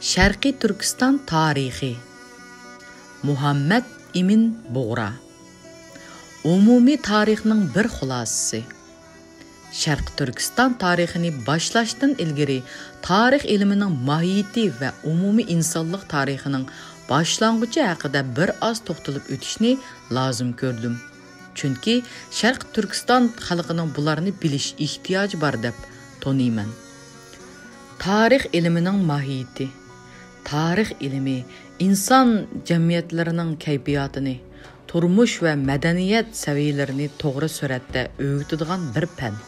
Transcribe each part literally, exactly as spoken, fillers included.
شەرقىي تۈركىستان تارىخى. مۇھەممەد ئىمىن بۇغرا. ئومۇمىي تارىخنىڭ بىر خۇلاسىسى. شەرقىي تۈركىستان تارىخىنى باشلاشتىن ئىلگىرى تارىخ ئىلمىنىڭ ماھىيىتى ۋە ئومۇمىي ئىنسانلىق تارىخىنىڭ باشلانغۇچى ھەققىدە بىر ئاز توختىلىپ ئۆتۈشنى لازىم كۆردۈم. چۈنكى شەرقىي تۈركىستان خەلقىنىڭ بۇلارنى بىلىش ئېھتىياجى بار دەپ تونۇيمەن. تارىخ ئىلمىنىڭ ماھىيىتى. تارىخ ئىلمى ئىنسان جەمئىيەتلىرىنىڭ كەيپىياتىنى، تۇرمۇش ۋە مەدەنىيەت سەۋىيەلىرىنى توغرا سۈرئەتتە ئۆگىتىدىغان بىر پەن.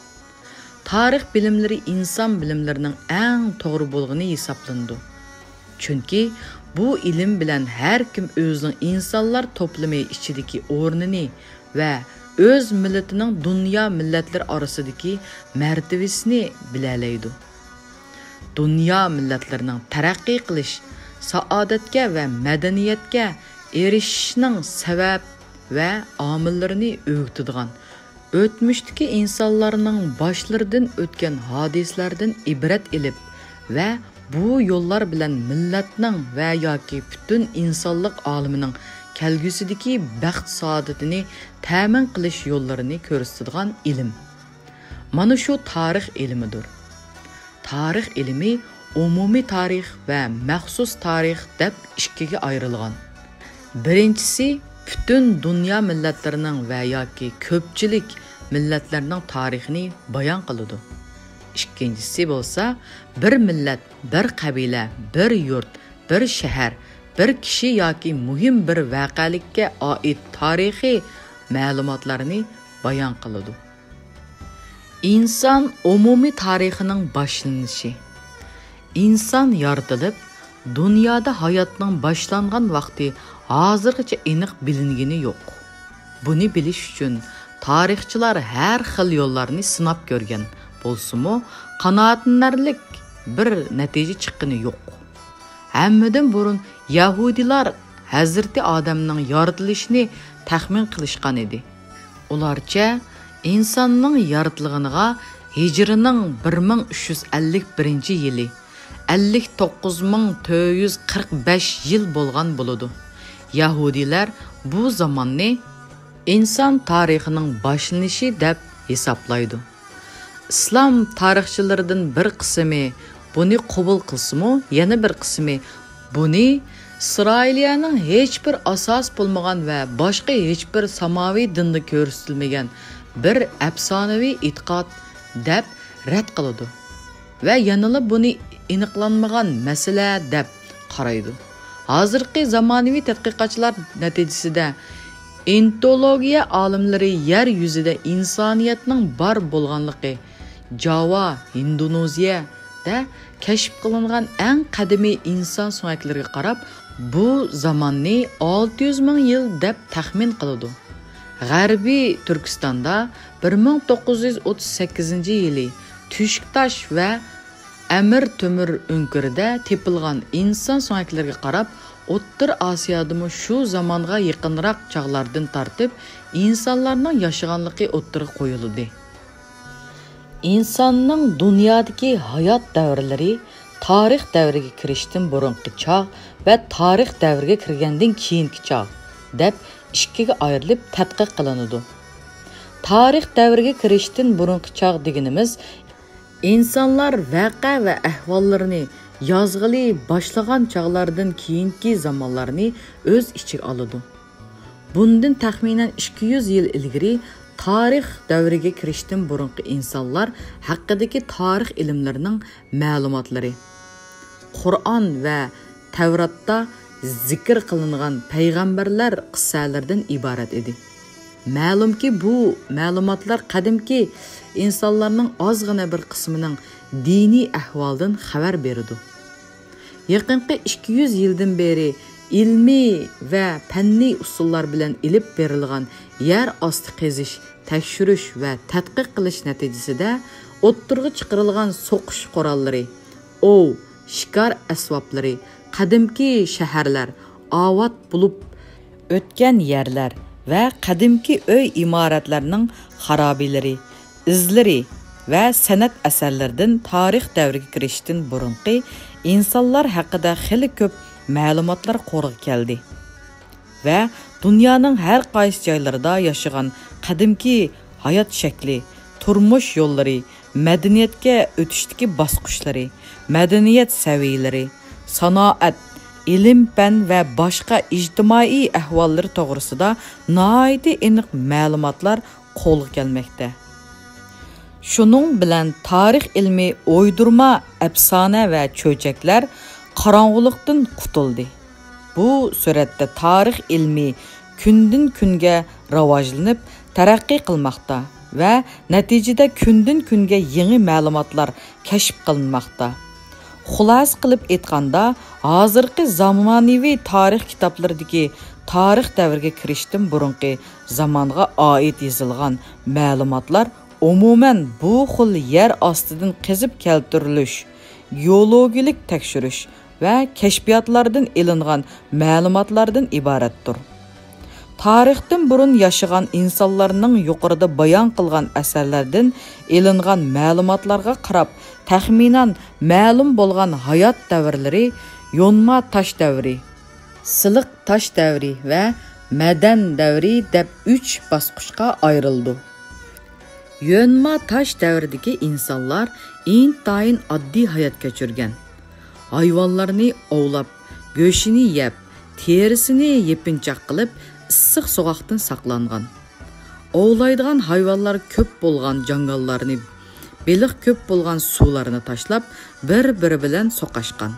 تارىخ بىلىملىرى ئىنسان بىلىملىرىنىڭ ئەڭ توغرا بولغىنى ھېسابلىنىدۇ. چۈنكى بۇ ئىلىم بىلەن ھەر كىم ئۆزىنىڭ ئىنسانلار توپلىمى ئىچىدىكى ئورنىنى ۋە ئۆز مىللىتىنىڭ دۇنيا مىللەتلىرى ئارىسىدىكى مەرتىۋىسىنى بىلەلەيدۇ. دۇنيا مىللەتلىرىنىڭ تەرەققىي قىلىش، سائادەتكە ۋە مەدەنىيەتكە ئېرىشىشىنىڭ سەۋەب ۋە ئامىللىرىنى ئۆگىتىدىغان، ئۆتمۈشتىكى ئىنسانلارنىڭ باشلىرىدىن ئۆتكەن ھادىسىلەردىن ئىبرەت ئېلىپ ۋە بۇ يوللار بىلەن مىللەتنىڭ ۋە ياكى پۈتۈن ئىنسانلىق ئالىمىنىڭ كەلگۈسىدىكى بەخت-سائادىتىنى تەمىن قىلىش يوللىرىنى كۆرسىتىدىغان ئىلىم. مانا شۇ تارىخ ئىلمىدۇر. تارىخ ئىلمى ئومۇمىي تارىخ ۋە مەخسۇس تارىخ دەپ ئىككىگە ئايرىلغان. بىرىنچىسى پۈتۈن دۇنيا مىللەتلىرىنىڭ ۋە ياكى كۆپچىلىك مىللەتلەرنىڭ تارىخىنى بايان قىلىدۇ. ئىككىنچىسى بولسا بىر مىللەت، بىر قەبىلە، بىر يۇرت، بىر شەھەر، بىر كىشى ياكى مۇھىم بىر ۋەقەلىككە ئائىت تارىخىي مەلۇماتلارنى بايان قىلىدۇ. ئىنسان ئومۇمىي تارىخىنىڭ باشلىنىشى. ئىنسان يارىتىلىپ، دۇنيادا ھاياتنىڭ باشلانغان ۋاقتى ھازىرغىچە ئېنىق بىلىنگىنى يوق. بۇنى بىلىش ئۈچۈن تارىخچىلار ھەر خىل يوللارنى سىناپ كۆرگەن بولسىمۇ، قانائەتلىنەرلىك بىر نەتىجە چىققىنى يوق. ھەممىدىن بۇرۇن يەھۇدىيلار ھەزرىتى ئادەمنىڭ يارىتىلىشىنى تەخمىن قىلىشقان ئىدى. ئۇلارچە، ئىنساننىڭ يارىتىلغىنىغا ھىجرىنىڭ بىر مىڭ ئۈچ يۈز ئەللىك بىرىنچى يىلى، ئەللىك توققۇز مىڭ تۆت يۈز قىرىق بەش يىل بولغان بولىدۇ. يەھۇدىيلار بۇ زاماننى ئىنسان تارىخىنىڭ باشلىنىشى دەپ ھېسابلايدۇ. ئىسلام تارىخچىلىرىدىن بىر قىسمى بۇنى قوبۇل قىلسىمۇ، يەنە بىر قىسمى بۇنى ئىسرائىلىيەنىڭ ھېچبىر ئاساسى بولمىغان ۋە باشقا ھېچبىر ساماۋى دىندا كۆرسىتىلمىگەن بىر ئەپسانىۋى ئېتىقاد دەپ رەت قىلىدۇ ۋە يەنىلا بۇنى ئېنىقلانمىغان مەسىلە دەپ قارايدۇ. ھازىرقى زامانىۋى تەتقىقاتچىلار نەتىجىسىدە ئىنتولوگىيە ئالىملىرى يەر يۈزىدە ئىنسانىيەتنىڭ بار بولغانلىقى، جاۋا، ھىندونېزىيەدە كەشىپ قىلىنغان ئەڭ قەدىمىي ئىنسان سۆڭەكلىرىگە قاراپ، بۇ زاماننى ئالتە يۈز مىڭ يىل دەپ تەخمىن قىلىدۇ. غەربىي تۈركىستاندا بىر مىڭ توققۇز يۈز ئوتتۇز سەككىزىنچى يىلى تۈشكتاش ۋە ئەمىر تۆمۈر ئۆڭكۈرىدە تېپىلغان ئىنسان سۆڭەكلىرىگە قاراپ، ئوتتۇرا ئاسىيادىمۇ شۇ زامانغا يېقىنراق چاغلاردىن تارتىپ ئىنسانلارنىڭ ياشىغانلىقى ئوتتۇرىغا قويۇلدى. ئىنساننىڭ دۇنيادىكى ھايات دەۋرلىرى تارىخ دەۋرىگە كىرىشتىن بۇرۇنقى چاغ ۋە تارىخ دەۋرىگە كىرگەندىن كېيىنكى چاغ دەپ ئىككىگە ئايرىلىپ تەتقىق قىلىنىدۇ. تارىخ دەۋرىگە كىرىشتىن بۇرۇنقى چاغ دېگىنىمىز ئىنسانلار ۋەقە ۋە ئەھۋاللىرىنى يازغىلى باشلىغان چاغلاردىن كېيىنكى زامانلارنى ئۆز ئىچىگە ئالىدۇ. بۇندىن تەخمىنەن ئىككى يۈز يىل ئىلگىرى تارىخ دەۋرىگە كىرىشتىن بۇرۇنقى ئىنسانلار ھەققىدىكى تارىخ ئىلىملىرىنىڭ مەلۇماتلىرى قۇرئان ۋە تەۋراتتا زىكىر قىلىنغان پەيغەمبەرلەر قىسسەلىرىدىن ئىبارەت ئىدى. مەلۇمكى، بۇ مەلۇماتلار قەدىمكى ئىنسانلارنىڭ ئازغىنە بىر قىسمىنىڭ دىنىي ئەھۋالىدىن خەۋەر بېرىدۇ. يېقىنقى ئىككى يۈز يىلدىن بېرى ئىلمىي ۋە پەننىي ئۇسۇللار بىلەن ئېلىپ بېرىلغان يەر ئاستى قېزىش، تەكشۈرۈش ۋە تەتقىق قىلىش نەتىجىسىدە ئوتتۇرىغا چىقىرىلغان سوقۇش قوراللىرى، ئوۋ، شىكار ئەسۋابلىرى، قەدىمكى شەھەرلەر، ئاۋات بولۇپ ئۆتكەن يەرلەر ۋە قەدىمكى ئۆي ئىمارەتلەرنىڭ خارابىلىرى، ئىزلىرى ۋە سەنئەت ئەسەرلىرىدىن تارىخ دەۋرىگە كىرىشتىن بۇرۇنقى ئىنسانلار ھەققىدە خېلى كۆپ مەلۇماتلار قولغا كەلدى ۋە دۇنيانىڭ ھەر قايسى جايلىرىدا ياشىغان قەدىمكى ھايات شەكلى، تۇرمۇش يوللىرى، مەدەنىيەتكە ئۆتۈشتىكى باسقۇچلىرى، مەدەنىيەت سەۋىيەلىرى، سانائەت، ئىلىم-پەن ۋە باشقا ئىجتىمائىي ئەھۋاللىرى توغرىسىدا ناھايىتى ئېنىق مەلۇماتلار قولغا كەلمەكتە. شۇنىڭ بىلەن تارىخ ئىلمى ئويدۇرما ئەپسانە ۋە چۆچەكلەر قاراڭغۇلۇقتىن قۇتۇلدى. بۇ سۈرەتتە تارىخ ئىلمى كۈندىن-كۈنگە راۋاجلىنىپ، تەرەققىي قىلماقتا ۋە نەتىجىدە كۈندىن-كۈنگە يېڭى مەلۇماتلار كەشىپ قىلىنماقتا. خۇلاسە قىلىپ ئېيتقاندا، ھازىرقى زامانىۋى تارىخ كىتابلىرىدىكى تارىخ دەۋرىگە كىرىشتىن بۇرۇنقى زامانغا ئائىت يېزىلغان مەلۇماتلار ئومۇمەن بۇ خىل يەر ئاستىدىن قېزىپ كەلتۈرۈلۈش، گېئولوگىيەلىك تەكشۈرۈش ۋە كەشپىياتلاردىن ئېلىنغان مەلۇماتلاردىن ئىبارەتتۇر. تارىختىن بۇرۇن ياشىغان ئىنسانلارنىڭ يۇقىرىدا بايان قىلغان ئەسەرلەردىن ئېلىنغان مەلۇماتلارغا قاراپ، تەخمىنەن مەلۇم بولغان ھايات دەۋرلىرى يونما تاش دەۋرى، سىلىق تاش دەۋرى ۋە مەدەن دەۋرى دەپ ئۈچ باسقۇچقا ئايرىلىدۇ. يۆنما تاش دەۋرىدىكى ئىنسانلار ئىنتايىن ئاددىي ھايات كەچۈرگەن. ھايۋانلارنى ئوۋلاپ، گۆشىنى يەپ، تېرىسىنى يېپىنچاق قىلىپ، ئىسسىق سوغۇقتىن ساقلانغان. ئوۋلايدىغان ھايۋانلار كۆپ بولغان جاڭگاللارنى، بېلىق كۆپ بولغان سۇلارنى تاشلاپ، بىر-بىرى بىلەن سوقۇشقان.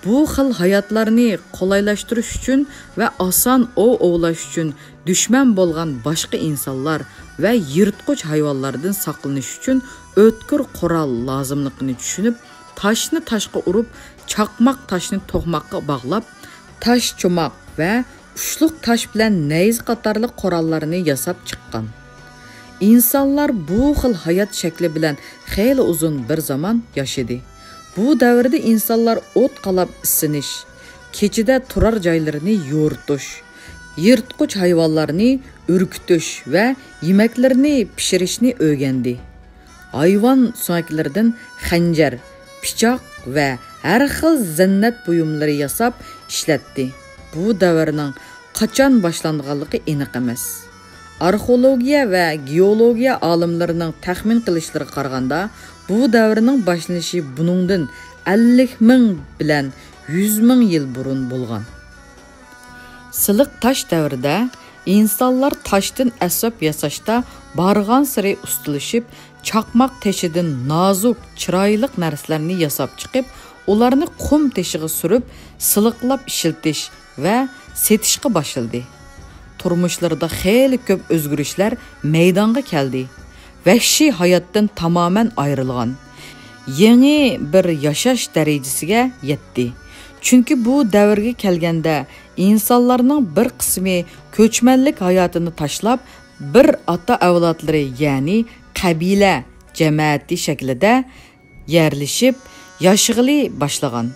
بۇ خىل ھاياتلارنى قولايلاشتۇرۇش ئۈچۈن ۋە ئاسان ئوۋ ئوۋلاش ئۈچۈن دۈشمەن بولغان باشقا ئىنسانلار ۋە يىرتقۇچ ھايۋانلاردىن ساقلىنىش ئۈچۈن ئۆتكۈر قورال لازىملىقىنى چۈشىنىپ، تاشنى تاشقا ئۇرۇپ، چاقماق تاشنى توقماققا باغلاپ، تاش چوماق ۋە ئۇچلۇق تاش بىلەن نەيزە قاتارلىق قوراللارنى ياساپ چىققان. ئىنسانلار بۇ خىل ھايات شەكلى بىلەن خېلى ئۇزۇن بىر زامان ياشىدى. بۇ دەۋردە ئىنسانلار ئوت قالاپ ئىسسىنىش، كېچىدە تۇرار جايلىرىنى يورۇتۇش، يىرتقۇچ ھايۋانلارنى ئۈركۈتۈش ۋە يېمەكلىرىنى پىشۇرۇشنى ئۆگەندى. ھايۋان سۆڭەكلىرىدىن خەنجەر، پىچاق ۋە ھەر خىل زىننەت بۇيۇملىرى ياساپ ئىشلەتتى. بۇ دەۋرنىڭ قاچان باشلانغانلىقى ئېنىق ئەمەس. ئارخېئولوگىيە ۋە گېئولوگىيە ئالىملىرىنىڭ تەخمىن قىلىشلىرىغا قارىغاندا، بۇ دەۋرنىڭ باشلىنىشى بۇنىڭدىن ئەللىك مىڭ بىلەن يۈز مىڭ يىل بۇرۇن بولغان. سىلىق تاش دەۋرىدە ئىنسانلار تاشتىن ئەسۋاب ياساشتا بارغانسېرى ئۇستىلىشىپ، چاقماق تېشىدىن نازۇك، چىرايلىق نەرسىلەرنى ياساپ چىقىپ، ئۇلارنى قۇم تېشىغا سۈرۈپ، سىلىقلاپ ئىشلىتىش ۋە سېتىشقا باشلىدى. تۇرمۇشلىرىدا خېلى كۆپ ئۆزگىرىشلەر مەيدانغا كەلدى. ۋەھشىي ھاياتتىن تامامەن ئايرىلغان، يېڭى بىر ياشاش دەرىجىسىگە يەتتى. چۈنكى بۇ دەۋرگە كەلگەندە ئىنسانلارنىڭ بىر قىسمى كۆچمەنلىك ھاياتىنى تاشلاپ، بىر ئاتا ئەۋلادلىرى، يەنى قەبىلە جەمەتى شەكلىدە يەرلىشىپ ياشىغىلى باشلىغان.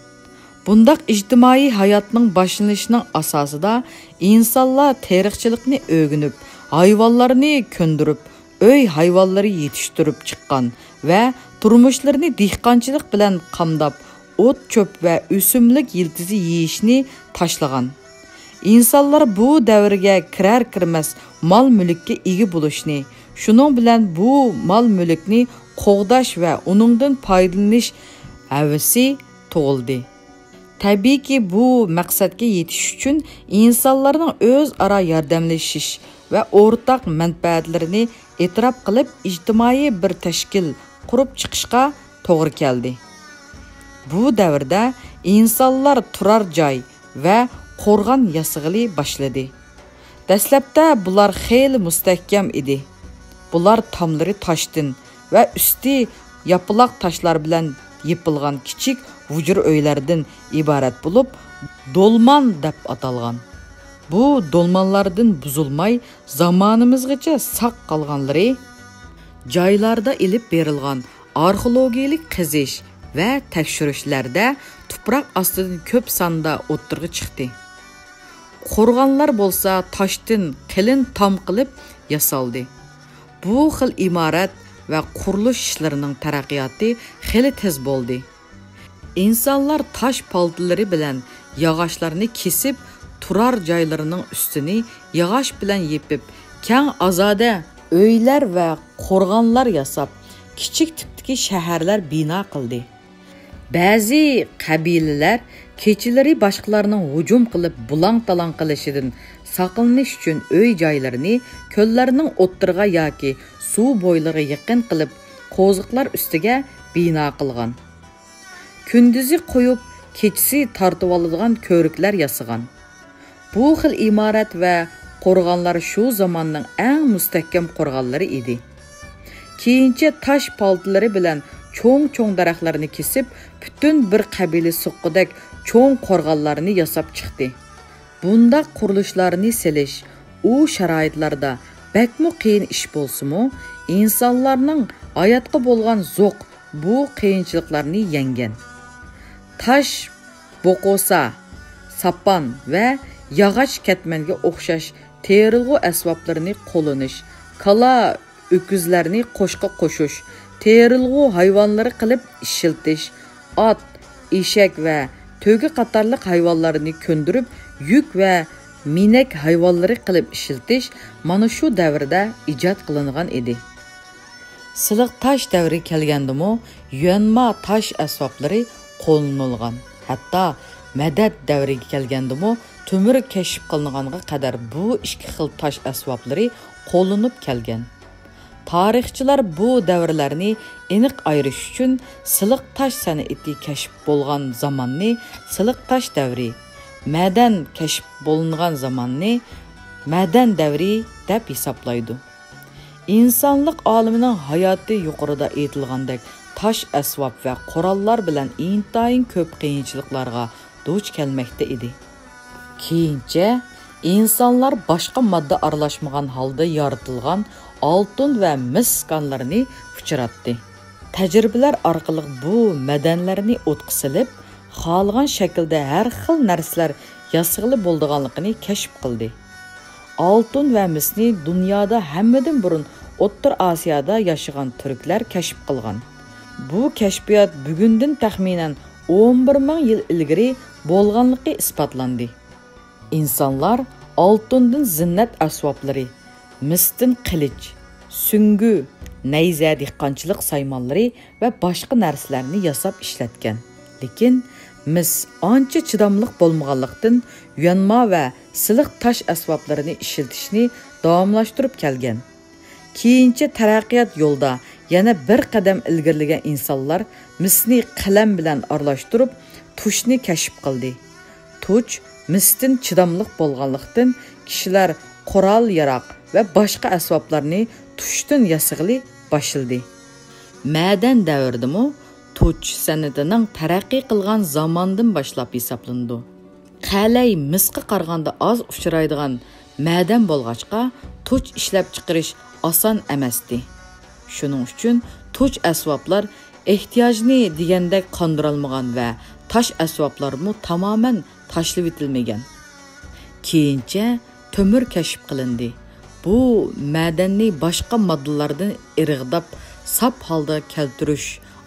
بۇنداق ئىجتىمائىي ھاياتنىڭ باشلىنىشىنىڭ ئاساسىدا ئىنسانلار تېرىقچىلىقنى ئۆگىنىپ، ھايۋانلارنى كۆندۈرۈپ، ئۆي ھايۋانلىرى يېتىشتۈرۈپ چىققان ۋە تۇرمۇشلىرىنى دېھقانچىلىق بىلەن قامداپ، ئوت-چۆپ ۋە ئۆسۈملۈك يىلتىزى يېيىشنى تاشلىغان. ئىنسانلار بۇ دەۋرگە كىرەر-كىرمەس مال-مۈلۈككە ئىگە بولۇشنى، شۇنىڭ بىلەن بۇ مال-مۈلۈكنى قوغداش ۋە ئۇنىڭدىن پايدىلىنىش ھەۋىسى تۇغۇلدى. تەبىئىيكى، بۇ مەقسەتكە يېتىش ئۈچۈن ئىنسانلارنىڭ ئۆزئارا ياردەملىشىش ۋە ئورتاق مەنپەئەتلىرىنى ئېتىراپ قىلىپ، ئىجتىمائىي بىر تەشكىل قۇرۇپ چىقىشقا توغرا كەلدى. بۇ دەۋردە ئىنسانلار تۇرار جاي ۋە قورغان ياسىغىلى باشلىدى. دەسلەپتە بۇلار خېلى مۇستەھكەم ئىدى. بۇلار تاملىرى تاشتىن ۋە ئۈستى ياپىلاق تاشلار بىلەن يېپىلغان كىچىك ھۇجرا ئۆيلەردىن ئىبارەت بولۇپ، دولمان دەپ ئاتالغان. بۇ دولمانلاردىن بۇزۇلماي زامانىمىزغىچە ساق قالغانلىرى جايلاردا ئېلىپ بېرىلغان ئارخېئولوگىيەلىك قېزىش ۋە تەكشۈرۈشلەردە تۇپراق ئاستىدىن كۆپ ساندا ئوتتۇرىغا چىقتى. قورغانلار بولسا تاشتىن قېلىن تام قىلىپ ياسالدى. بۇ خىل ئىمارەت ۋە قۇرۇلۇش ئىشلىرىنىڭ تەرەققىياتى خېلى تېز بولدى. ئىنسانلار تاش پالتىلىرى بىلەن ياغاچلارنى كېسىپ، تۇرار جايلىرىنىڭ ئۈستىنى ياغاچ بىلەن يېپىپ، كەڭ ئازادە ئۆيلەر ۋە قورغانلار ياساپ، كىچىك تىپتىكى شەھەرلەر بىنا قىلدى. بەزى قەبىلىلەر كېچىلىرى باشقىلارنىڭ ھۇجۇم قىلىپ بۇلاڭ-تالاڭ قىلىشىدىن ساقلىنىش ئۈچۈن ئۆي-جايلىرىنى كۆللەرنىڭ ئوتتۇرىغا ياكى سۇ بويلىرىغا يېقىن قىلىپ، قوزۇقلار ئۈستىگە بىنا قىلغان. كۈندۈزى قويۇپ، كېچىسى تارتىۋالىدىغان كۆۋرۈكلەر ياسىغان. بۇ خىل ئىمارەت ۋە قورغانلار شۇ زاماننىڭ ئەڭ مۇستەھكەم قورغانلىرى ئىدى. كېيىنچە تاش پالتىلىرى بىلەن چوڭ-چوڭ دەرەخلەرنى كېسىپ، پۈتۈن بىر قەبىلە سوققۇدەك چوڭ قورغانلارنى ياساپ چىقتى. بۇنداق قۇرۇلۇشلارنى سېلىش ئۇ شارائىتلاردا بەكمۇ قىيىن ئىش بولسىمۇ، ئىنسانلارنىڭ ھاياتقا بولغان زوق بۇ قىيىنچىلىقلارنى يەڭگەن. تاش، بوقۇسا، ساپان ۋە ياغاچ كەتمەنگە ئوخشاش تېرىلغۇ ئەسۋابلىرىنى قوللىنىش، كالا، ئۆكۈزلەرنى قوشقا قوشۇش، تېرىلغۇ ھايۋانلىرى قىلىپ ئىشلىتىش، ئات، ئېشەك ۋە تۆگە قاتارلىق ھايۋانلارنى كۆندۈرۈپ، يۈك ۋە مىنەك ھايۋانلىرى قىلىپ ئىشلىتىش مانا شۇ دەۋردە ئىجاد قىلىنغان ئىدى. سىلىق تاش دەۋرىگە كەلگەندىمۇ، يۈەنما تاش ئەسۋابلىرى قوللىنىلغان. ھەتتا مەدەت دەۋرىگە كەلگەندىمۇ، تۆمۈر كەشىپ قىلىنغانغا قەدەر بۇ ئىككى خىل تاش ئەسۋابلىرى قوللىنىپ كەلگەن. تارىخچىلار بۇ دەۋرلەرنى ئېنىق ئايرىش ئۈچۈن سىلىق تاش سەنئىتى كەشىپ بولغان زاماننى سىلىق تاش دەۋرى، مەدەن كەشىپ بولۇنغان زاماننى مەدەن دەۋرى دەپ ھېسابلايدۇ. ئىنسانلىق ئالىمىنىڭ ھاياتى يۇقىرىدا ئېيتىلغاندەك تاش ئەسۋاب ۋە قوراللار بىلەن ئىنتايىن كۆپ قىيىنچىلىقلارغا دۇچ كەلمەكتە ئىدى. كېيىنچە ئىنسانلار باشقا ماددا ئارىلاشمىغان ھالدا يارىتىلغان ئالتۇن ۋە مىس كانلىرىنى ئۇچراتتى. تەجرىبىلەر ئارقىلىق بۇ مەدەنلەرنى ئوتقا سېلىپ، خالىغان شەكىلدە ھەر خىل نەرسىلەر ياسىغىلى بولىدىغانلىقىنى كەشىپ قىلدى. ئالتۇن ۋە مىسنى دۇنيادا ھەممىدىن بۇرۇن ئوتتۇرا ئاسىيادا ياشىغان تۈركلەر كەشىپ قىلغان. بۇ كەشپىيات بۈگۈندىن تەخمىنەن ئون بىر مىڭ يىل ئىلگىرى بولغانلىقى ئىسپاتلاندى. ئىنسانلار ئالتۇندىن زىننەت ئەسۋابلىرى، مىستىن قىلىچ، سۈڭگۈ، نەيزە، دېھقانچىلىق سايمانلىرى ۋە باشقا نەرسىلەرنى ياساپ ئىشلەتكەن. لېكىن مىس ئانچە چىداملىق بولمىغانلىقتىن، يۈەنما ۋە سىلىق تاش ئەسۋابلىرىنى ئىشلىتىشنى داۋاملاشتۇرۇپ كەلگەن. كېيىنچە تەرەققىيات يولىدا يەنە بىر قەدەم ئىلگىرىلىگەن ئىنسانلار مىسنى قەلەم بىلەن ئارىلاشتۇرۇپ، تۇشنى كەشىپ قىلدى. تۇچ مىستىن چىداملىق بولغانلىقتىن، كىشىلەر قورال-ياراغ ۋە باشقا ئەسۋابلارنى تۇشتىن ياسىغىلى باشلىدى. مەدەن دەۋرىدىمۇ تۇچ سەنئىتىنىڭ تەرەققىي قىلغان زاماندىن باشلاپ ھېسابلىنىدۇ. قەلەي مىسقا قارىغاندا ئاز ئۇچرايدىغان مەدەن بولغاچقا، تۇچ ئىشلەپچىقىرىش ئاسان ئەمەستى. شۇنىڭ ئۈچۈن تۇچ ئەسۋابلار ئېھتىياجنى دېگەندەك قاندۇرالمىغان ۋە تاش ئەسۋابلارمۇ تامامەن تاشلىۋېتىلمىگەن. كېيىنچە تۆمۈر كەشىپ قىلىندى. بۇ مەدەننى باشقا ماددىلاردىن ئىرغىداپ، ساپ ھالدا كەلتۈرۈش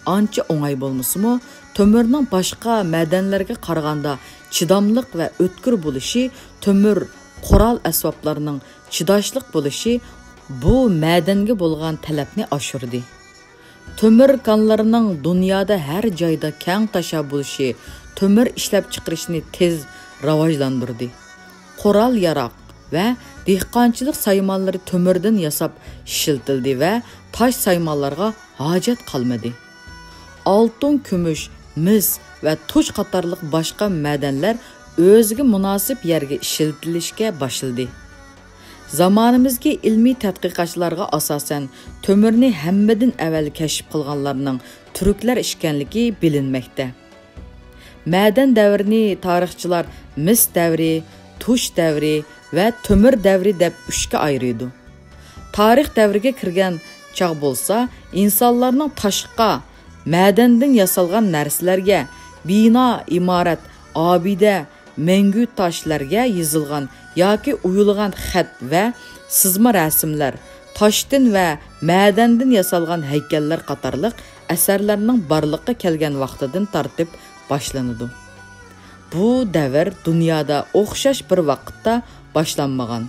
ئانچە ئوڭاي بولمىسىمۇ، تۆمۈرنىڭ باشقا مەدەنلەرگە قارىغاندا چىداملىق ۋە ئۆتكۈر بولۇشى، تۆمۈر قورال ئەسۋابلارنىڭ چىداشلىق بولۇشى بۇ مەدەنگە بولغان تەلەپنى ئاشۇردى. تۆمۈر كانلىرىنىڭ دۇنيادا ھەر جايدا كەڭ تاشا بولۇشى تۆمۈر ئىشلەپچىقىرىشنى تېز راۋاجلاندۇردى. قورال-ياراغ ۋە دېھقانچىلىق سايمانلىرى تۆمۈردىن ياساپ ئىشلىتىلدى ۋە تاش سايمانلارغا ھاجەت قالمىدى. ئالتۇن، كۈمۈش، مىس ۋە تۇچ قاتارلىق باشقا مەدەنلەر ئۆزىگە مۇناسىپ يەرگە ئىشلىتىلىشكە باشلىدى. زامانىمىزدىكى ئىلمىي تەتقىقاتچىلارغا ئاساسەن، تۆمۈرنى ھەممىدىن ئەۋەل كەشىپ قىلغانلارنىڭ تۈركلەر ئىكەنلىكى بىلىنمەكتە. مەدەن دەۋرىنى تارىخچىلار مىس دەۋرى، تۇچ دەۋرى ۋە تۆمۈر دەۋرى دەپ ئۈچكە ئايرىيدۇ. تارىخ دەۋرىگە كىرگەن چاغ بولسا، ئىنسانلارنىڭ تاشقا، مەدەندىن ياسالغان نەرسىلەرگە، بىنا، ئىمارەت، ئابىدە، مەڭگۈ تاشلارغا يېزىلغان ياكى ئويۇلغان خەت ۋە سىزما رەسىملەر، تاشتىن ۋە مەدەندىن ياسالغان ھەيكەللەر قاتارلىق ئەسەرلەرنىڭ بارلىققا كەلگەن ۋاقتىدىن تارتىپ باشلىنىدۇ. بۇ دەۋر دۇنيادا ئوخشاش بىر ۋاقىتتا باشلانمىغان.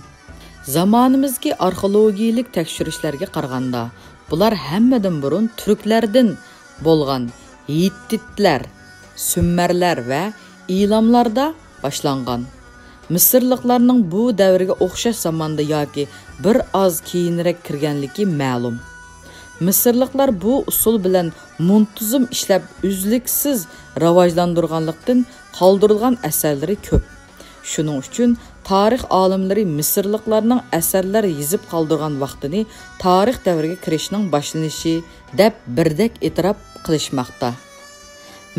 زامانىمىزدىكى ئارخېئولوگىيىلىك تەكشۈرۈشلەرگە قارىغاندا، بۇلار ھەممىدىن بۇرۇن تۈركلەردىن بولغان ھىتتىتلار، سۈمەرلەر ۋە ئىلاملاردا باشلانغان. مىسىرلىقلارنىڭ بۇ دەۋرگە ئوخشاش زاماندا ياكى بىر ئاز كېيىنرەك كىرگەنلىكى مەلۇم. مىسىرلىقلار بۇ ئۇسۇل بىلەن مۇنتىزىم ئىشلەپ، ئۈزلۈكسىز راۋاجلاندۇرغانلىقتىن، قالدۇرۇلغان ئەسەرلىرى كۆپ. شۇنىڭ ئۈچۈن تارىخ ئالىملىرى مىسىرلىقلارنىڭ ئەسەرلەر يېزىپ قالدۇرغان ۋاقتىنى تارىخ دەۋرىگە كىرىشنىڭ باشلىنىشى دەپ بىردەك ئېتىراپ قىلىشماقتا.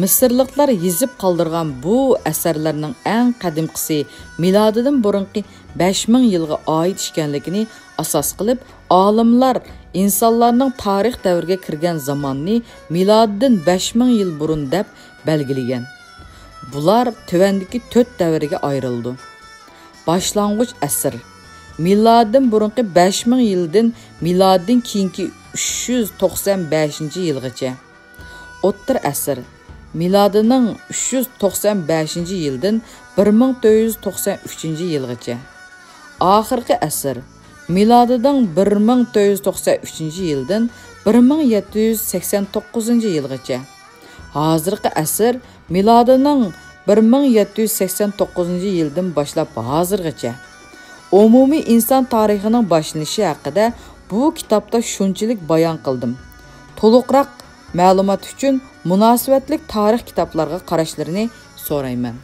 مىسىرلىقلار يېزىپ قالدۇرغان بۇ ئەسەرلەرنىڭ ئەڭ قەدىمكىسى مىلادىدىن بۇرۇنقى بەش مىڭ يىلغا ئائىت ئىكەنلىكىنى ئاساس قىلىپ، ئالىملار ئىنسانلارنىڭ تارىخ دەۋرىگە كىرگەن زاماننى مىلادىدىن بەش مىڭ يىل بۇرۇن دەپ بەلگىلىگەن. بۇلار تۆۋەندىكى تۆت دەۋرگە ئايرىلىدۇ. باشلانغۇچ ئەسىر. مىلادىدىن بۇرۇنقى بەش مىڭ يىلدىن مىلادىدىن كېيىنكى ئۈچ يۈز توقسان بەشىنچى يىلغىچە. ئوتتۇرا ئەسىر. مىلادىنىڭ ئۈچ يۈز توقسان بەشىنچى يىلدىن بىر مىڭ تۆت يۈز توقسان ئۈچىنچى يىلغىچە. ئاخىرقى ئەسىر. مىلادىنىڭ بىر مىڭ تۆت يۈز توقسان ئۈچىنچى يىلدىن بىر مىڭ يەتتە يۈز سەكسەن توققۇزىنچى يىلغىچە. ھازىرقى ئەسىر مىلادىنىڭ بىر مىڭ يەتتە يۈز سەكسەن توققۇزىنچى يىلدىن باشلاپ ھازىرغىچە. ئومۇمىي ئىنسان تارىخىنىڭ باشلىنىشى ھەققىدە بۇ كىتابتا شۇنچىلىك بايان قىلدىم. تولۇقراق مەلۇمات ئۈچۈن مۇناسىۋەتلىك تارىخ كىتابلارغا قاراشلىرىنى سورايمەن.